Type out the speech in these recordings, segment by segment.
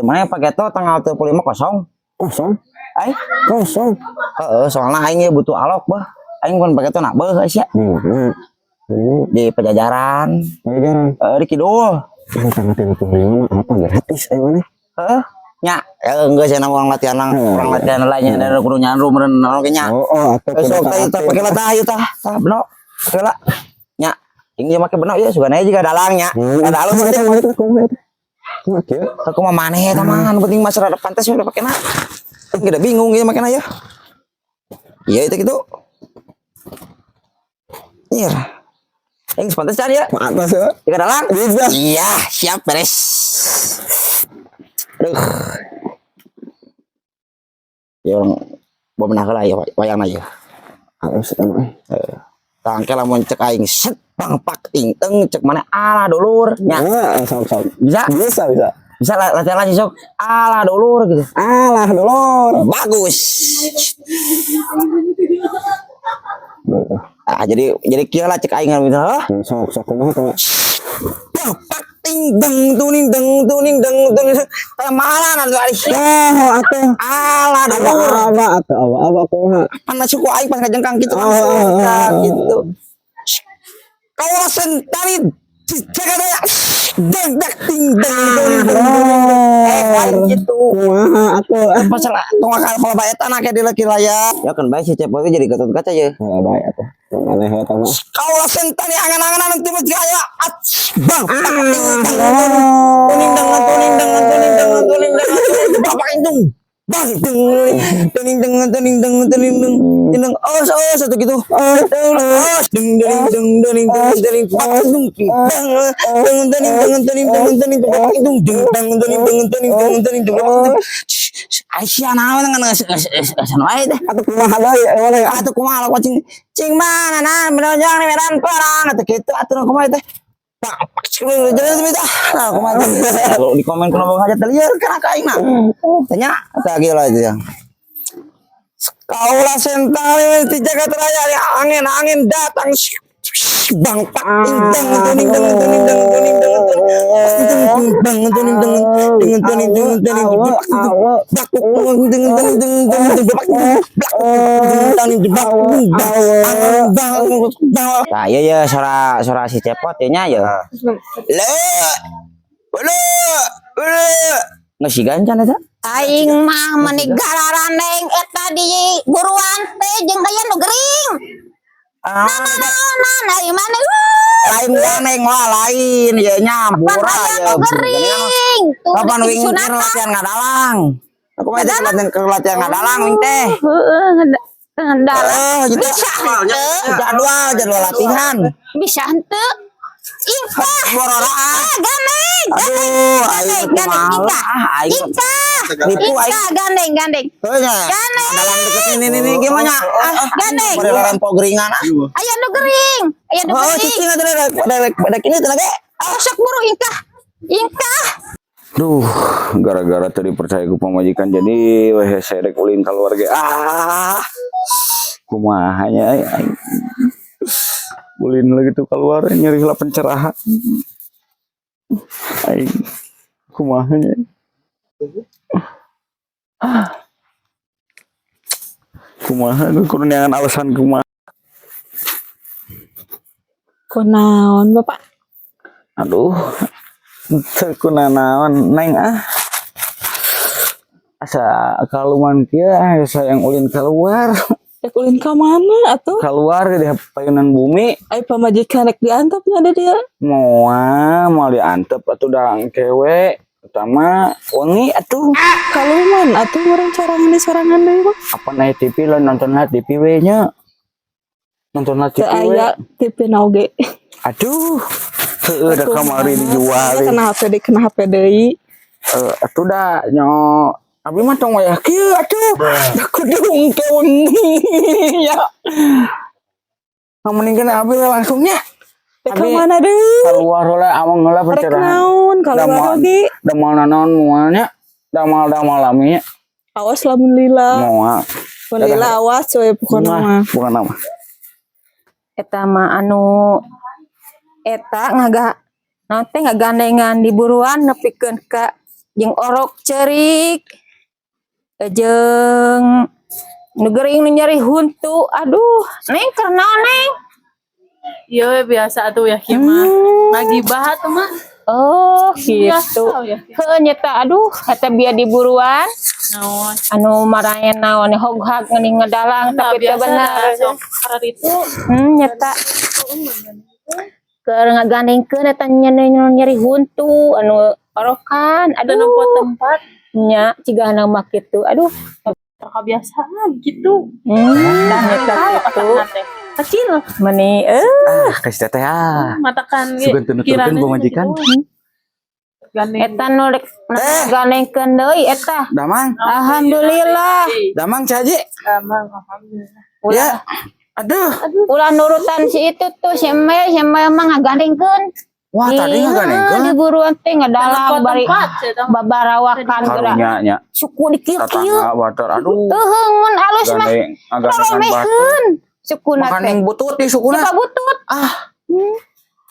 Mana Pak Geto tanggal 35 kosong? Kosong. Ai, Kosong. Heeh, soalnya aing ge butuh alok bah. Aing bukan Pak Geto nak beuh sia. Di mana? Di Di Pajajaran. Pajajaran. Heeh, di kidul. Ini tanggal 35 mah apa gratis ayo mana? Heeh. Nya, ya enggak sih nama orang latihan lang, orang latihan lainnya dari kudu nyanru meureun naon ge nya. Oh, atau Eh, sok tah tah pake lah tah ieu tah. Tah beno. Pake lah. Nya, ini make beno ya sugana juga dalangnya. Ada alus Kumaha teh. eta, kumaha eta? Kumaha kieu? Aku mah maneh eta mah, anu penting mah rada pantes udah pake na. Aing udah bingung ieu make na ya. Iya itu gitu. Nyir. Aing pantes can ya. Pantes ya. Jika dalang? Bisa. Iya, siap beres. Aduh. Ya orang bawa menah lah ya wayang ya. Halus eta mah. Tangke lamun cek aing set bang pak ting teng cek mana alah dulur nya. Ah, sok sok. Bisa? Bisa, bisa. Bisa latihan lagi sok. Alah dulur gitu. Alah dulur. Bagus. Ah, jadi kieu lah cek aing gitu. Hah? Sok sok kumaha kumaha? Bang pak ting deng tuning deng tuning deng tuning. Teh mana nanti ari. Oh, atuh. Alah dulur. Aba atuh, aba aba kumaha? Panas suku aing pas ngajengkang gitu Oh, langsung oh, oh, oh. gitu. Kaula sentari jaga daya deng dak ting deng deng deng deng. Eh, lain gitu. Kumaha atuh? Ah. Masalah tong akal kalau bae tanah kayak di laki laya. Ya kan bae si Cepot jadi Gatot Kaca ya. Heeh, bae atuh. Maneh eta mah. Kaula sentari angan-angan nanti mesti aya at bang pak ting deng tuning deng tuning deng tuning deng tuning deng bapak indung bang deng tuning deng tuning deng tuning deng deng oh oh satu gitu oh deng deng deng deng deng deng pak deng deng deng deng deng deng deng deng bapak indung deng deng deng deng deng deng deng deng bapak Aisyah naon ngan geus geus geus wae teh. Atuh kumaha deui aya mana? Atuh kumaha lah cing cing mana nah menonjang di medan perang atuh kitu atuh kumaha teh. Pak pak jadi teh. Nah kumaha teh. Kalau di komen kuno boga hajat lieur kana ka aing mah. Tanya tah kieu lah itu ya. Kaula sentari di jagat raya angin angin datang bang pak ting deng tuning deng tuning deng tuning deng tuning deng tuning deng deng tuning deng tuning deng bak deng deng deng deng deng bak bak deng deng bak bang bang. Nah iya ya suara suara si Cepot ya nya ya. Le le le ngesigan can eta. Aing mah meni gararaneng eta di buruan teh jeung aya nu gering. Ah, Naon aing mah lain ganeng lah lain ya nya pan bura aya ya. nu gering. Tuh Kapan di wing teh sunatan. Latihan ngadalang? Aku mah teh latihan ke latihan ngadalang wing teh. Heeh, ngadalang. Eh, gitu. Bisa henteu? Jadwal jadwal latihan. Bisa henteu? Ingkah. Bororaan. Ah, gandeng, gandeng, Aduh, aing gandeng, gandeng, kumaha ingkah. ah aing. Ingkah. Nipu aing. Ingkah, gandeng, gandeng. Heuh nya. Gandeng. Ngadalang deket ini ini gimana? Ah, Gandeng. Bororaan pogringan ah. Aya nu gering, aya nu Oh, gering. cicing atuh rek rek rek ini teh lagi. Oh, sok buru ingkah. Ingkah. Duh, gara-gara tadi percaya ku pamajikan jadi weh hese rek ulin keluar ge. Ah. Kumaha nya aing. Ulin lagi tuh keluar nyeri lah pencerahan. Aing kumaha nya. Ah. Kumaha kudu neangan alasan kumaha. Kunaon, Bapak? Aduh. Teu kunanaon neng ah. Asa kaluman kieu ah sayang ulin keluar. Rek ulin ka mana atuh? Keluar di payunan bumi. Ai pamajikan rek diantep nya ada dia. Moal moal diantep atuh da engke we utama wengi atuh. Kaluman atuh urang sorangan di sorangan deui mah. Apa aya TV lah nonton lah TV we nya. Nonton lah Teu TV we. aya TV na oge. Aduh. Heueuh da kamari dijual. Kena HP deui, kena HP deui. Eh, atuh da nyo abi mah tong wayah kieu atuh. Da kudu engke wengi ya. Nah, mendingan abi we langsung nya. Rek ka Abi mana deui? Keluar heula amang heula Rek pencerahan. naon kaluar Damal oge? Damal nanaon moal nya. Damal damal lami nya. Awas lamun lila. Moal. Mun lila awas we pokona mah. Bukan nama. Eta mah anu eta ngaga naon teh ngagandengan di buruan nepikeun ka Jeung orok cerik. Jeung nu gering nu nyeri huntu. Aduh, Neng, keur naon, Neng? Iya we, biasa atuh ya kieu mah. Ngagibah atuh mah. Oh, gitu. Biasa ya. Heuh, nyeta, aduh, eta bia diburuan. Naon? Anu maraen naon hoghag geuning ngedalang, Nah, tapi teu biasa bener. sok karena itu. Nyeta. Keur ngagandengkeun eta nyeri huntu anu orokan. Teu nempo Aduh, tempat. Nya cigana mah kitu. Aduh. Kebiasaan gitu. Nyeta kitu. Otakna teh kecil. Meni Ah, kasih teteh ah. Matakan ge Sugan teu nuturkeun pamajikan. Gandeng. Eta nu rek gandengkeun deui eta. Damang, Alhamdulillah. damang caji. Damang, alhamdulillah. Ya. Aduh. Ulah nurutan si itu tuh, si Mel, si Mel mah ngagandengkeun. Wah, tadi ngagandengkeun. Di buruan teh ngadalang Tempat bari tempat saya tahu. babarawakan geura. Karunya nya. Suku dikieu-kieu. Tetangga water, aduh. Teuheung mun alus mah. Gandeng, ngagandengan batu. Romekeun sukuna teh. Makaning butut di sukuna. Coba butut. Ah.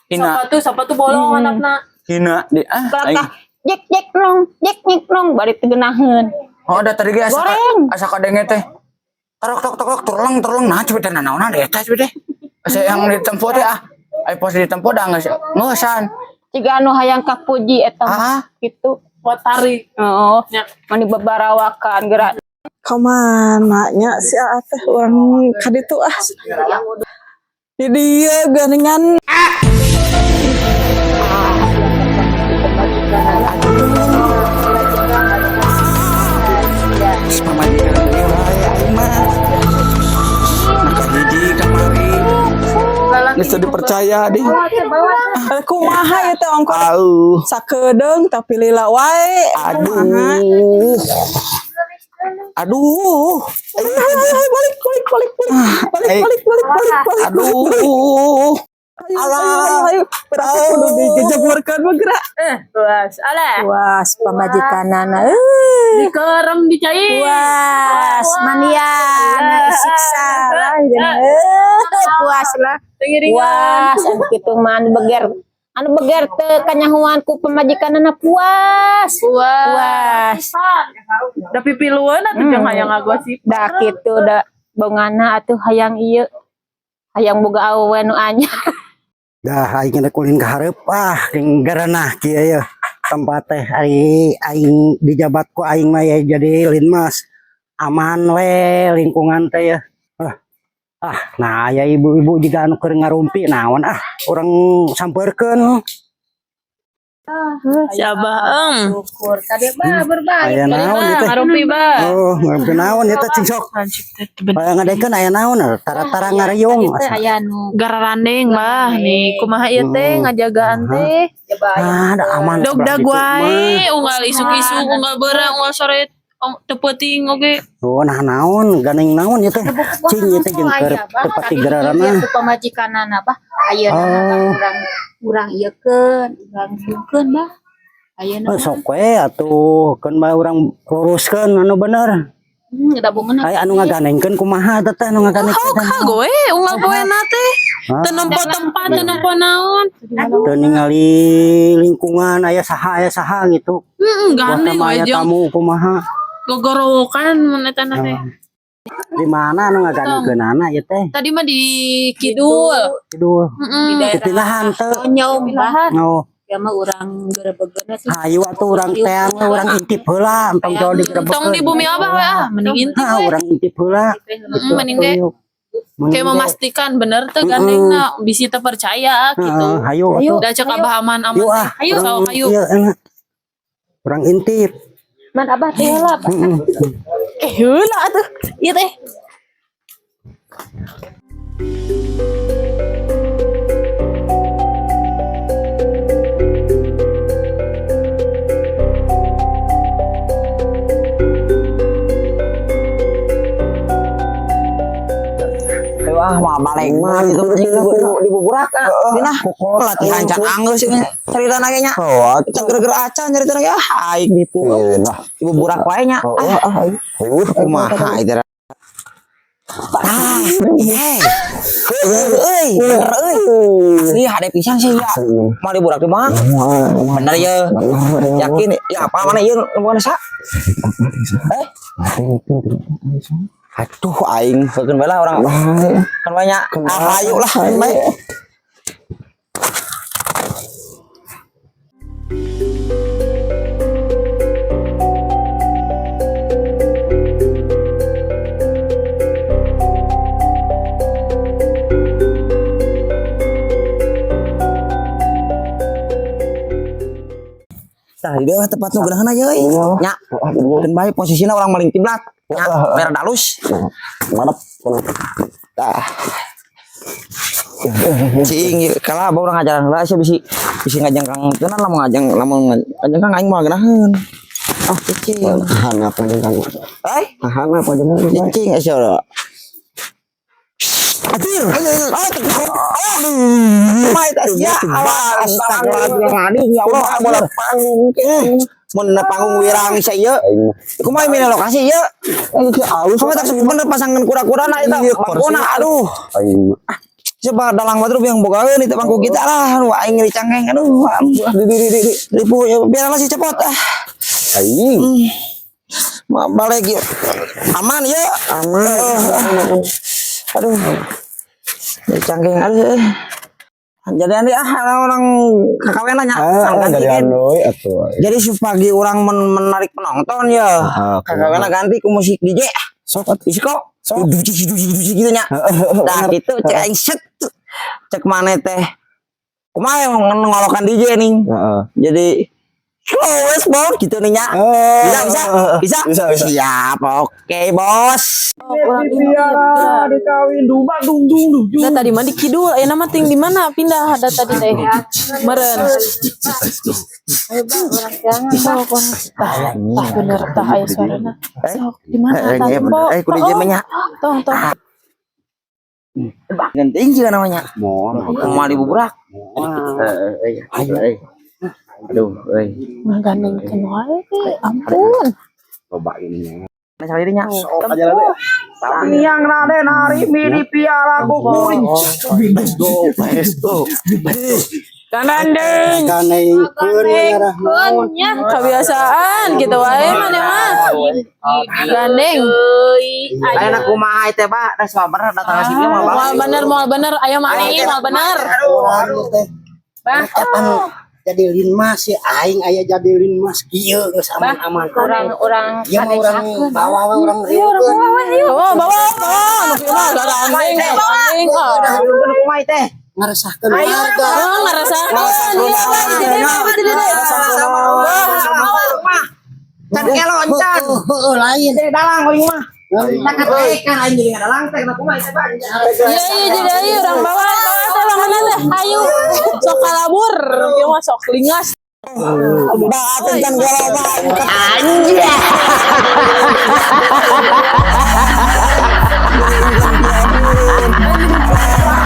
Hina, Sepatu bolong anakna. Hina di ah. Aing. Kelakah jek jek nong, jek jek nong bari teu geunaheun. Oh, ada tadi ge asa Goreng. Asa kadenge teh. Tarok tok tok tok turleng turleng, nah coba teh nanaonan eta coba teh. Asa yang ditempo teh ah. Ai pos ditempo da geus ngeusan. Ciga anu hayang kapuji eta mah Ah. gitu. Buat tarik. Oh, Ya. mani babarawakan geura. Kamana nya si Aa teh, urang ka ditu ah. Di dieu geuningan. Pamajikan deui wae aing mah. Maka hiji kamari. Geus teu dipercaya deh. Eh, kumaha ieu teh ongkoh? Auh. Sakedeung tapi lila wae. Kumaha? Aduh. Aduh. Ayo, ayo, ayo, balik, balik, balik, balik, balik, Eh. balik, balik, balik, balik. Aduh. Ayo, ayo, ayo, ayo. Berarti kudu dijeburkeun mah geura. Puas, alah. Puas pamajikanana. Dikerem dicai. Puas manian siksa lah puas lah. Puas anu kitu mah, anu beger. Anu beger teu kanyahoan ku pamajikanana, puas. Puas. Puas. Da pipilueun atuh jeung hayang ngagosip. Da kitu da bongana atuh hayang ieu. Hayang boga awewe nu anyar. Dah aing rek ulin ka hareup ah, jeung garanah kieu ye tempat teh, ari aing dijabat ku aing mah ya jadi linmas aman we lingkungan teh ya. Ah, ah, nah aya ibu-ibu juga anu keur ngarumpi naon ah, urang sampeurkeun. Si Abah em. Syukur tadi bah berbalik. Aya naon ieu teh? Ngarumpi bah. Oh, ngarumpi naon ieu teh, cing sok? Hansip teh bener. Aya ngadekeun aya naon tara-tara ngariung asa. Aya nu Gararandeng bah nih kumaha ieu teh ngajagaan teh. Ah, da aman Dog sebelah dag ditu mah. wae unggal isuk-isuk, unggal beurang, unggal sore, teu peuting oge. Oh, nah naon, gandeng naon ieu teh? Cing ieu teh jeung keur teu pati gararana. Ku pamajikanana bah ayeuna Oh. urang urang ieukeun, urang sieunkeun bah. Ayeuna Oh, sok we atuh, keun bae urang luruskeun anu bener. Da bongana. Aya anu ngagandengkeun kumaha eta teh anu ngagandengkeun? Hog we unggal poena teh. Ah. Teu nempo tempat, teu nempo naon. Teu ningali lingkungan aya saha gitu. Heeh, Wah, gandeng sama we aya jeung tamu kumaha. gogorowokan mun eta na teh. Di mana anu ngagandengkeunana ieu teh? Tadi mah di kidul. Kidul. Heeh. Dipindahan teu? Konyong bah. Oh, Ya mah urang gerebegeuna sih. hayu atuh urang teang we, urang intip heula, entong jauh digerebek. Tong di bumi Abah we ah, mending intip Ha, we. urang intip heula. Heeh, mending ge Tuyuk. Mending kayak ge. memastikan bener teu gandengna, bisi teu percaya gitu. Heeh, hayu atuh. Da cek Abah aman aman. Yuk ah, Ayo urang sok ayo. ieu, enak. Urang intip. Man abah teh heula. Heeh. Eh, heula atuh. Ieu teh. Wah, mah balik mah itu di buburak. Nah, latihan can anggeus sih cerita nya. Oh, Can gara-gara acan cerita ge ah aing nipu. Nah, Di buburak wae nya. oh, ah, Kumaha itu? Ah, Hei. Euy, bener euy. Asli hade pisan sih ya. Mau diburak di mana? Bener ya. Yakin ya apa mana ieu bukan sa? Eh? Aduh aing keun bae lah orang. Kan banyak ah, ayo lah bae. Tah di dieu tempat nu geunaheun aya euy. Nya. Keun bae posisina urang maling kiblat. Nya, merah dalus. Mantap. Tah. Cing kalah bawa urang ngajaran heula sia bisi bisi ngajengkang tenan lamun ngajeng lamun ngajengkang aing moal geunaheun. Ah, cicing. Tahan apa jengkang? Ai, Tahan apa jengkang? cicing sia udah. Aduh, aduh, main sia, awas, astagfirullahaladzim, ya Allah, bola panggung, mun na panggung wirang sia ieu. Kumaha milih lokasi ieu? Alus. Kumaha tak bener pasangan kura-kura na eta bangkuna, aduh. Aing Coba dalang batur yang bogaeun itu bangku kita lah, aduh aing ngeri cangkeng, aduh. di di di di. Ribu ya biarlah sih cepot ah. Aing. Ma balik yuk. Aman ya. Aman. Aduh. Ngeri cangkeng aduh. Jadi nanti ah orang kakawenan nya. Ah, Ganti, jadi kan. anu atuh. Jadi supagi orang menarik penonton ya. Ah, Kakawena ganti ku musik DJ. Sok atuh. Isi kok. Duci duci duci gitu nya. Nah gitu cek aing set. Cek mana teh. Kumaha yang ngolokan DJ nih. Heeh. Jadi wes bos gitu nih nya. Bisa bisa bisa Bisa, bisa. Siap, oke bos. Kurang ini ya. Tadi mah di kidul, ayeuna mah ting di mana pindah ada tadi teh. Meren. Sok orang tah, tah bener tah aya suarana. Sok di mana tah tempo? Ku DJ mah nya. Tong tong. Genting juga namanya. Moal. Kumaha dibuburak. Ayo. Aduh, euy. Ngagandengkeun wae, ampun. Coba ini. Mana salirinya? Sok aja lah deh. Yang Raden Arimi di piala kukuring. Let's go. Let's go. Gandeng. Ganengkeun ngarah naon. Ya, kebiasaan gitu wae mah mah. Gandeng. Ayeuna kumaha teh, Pak? Tes mah bener datang ka sini mah, Bang. Moal bener, moal bener, ayo mah aing moal bener. Aduh, aduh. Teh. Kapan jadi linmas si aing aya jadi linmas kieu geus aman-aman. Orang-orang Ieu mah urang bawa we urang riukeun. Bawa, bawa, bawa. Nu kieu mah gandeng, gandeng. Ah. Kumaha teh? Ngaresahkeun warga. Oh, ngerasakeun. Iya, Pak, jadi deh, jadi deh. Can kelon can. Heeh, lain. Teh dalang euy mah. Tak katakan aing jadi ngadalang teh kumaha teh, Pak? Iya, iya, jadi ayo orang bawa, bawa teh bangunan teh. Ayo, sok kalabur, ieu mah sok lingas. Bang, can gua Anjir.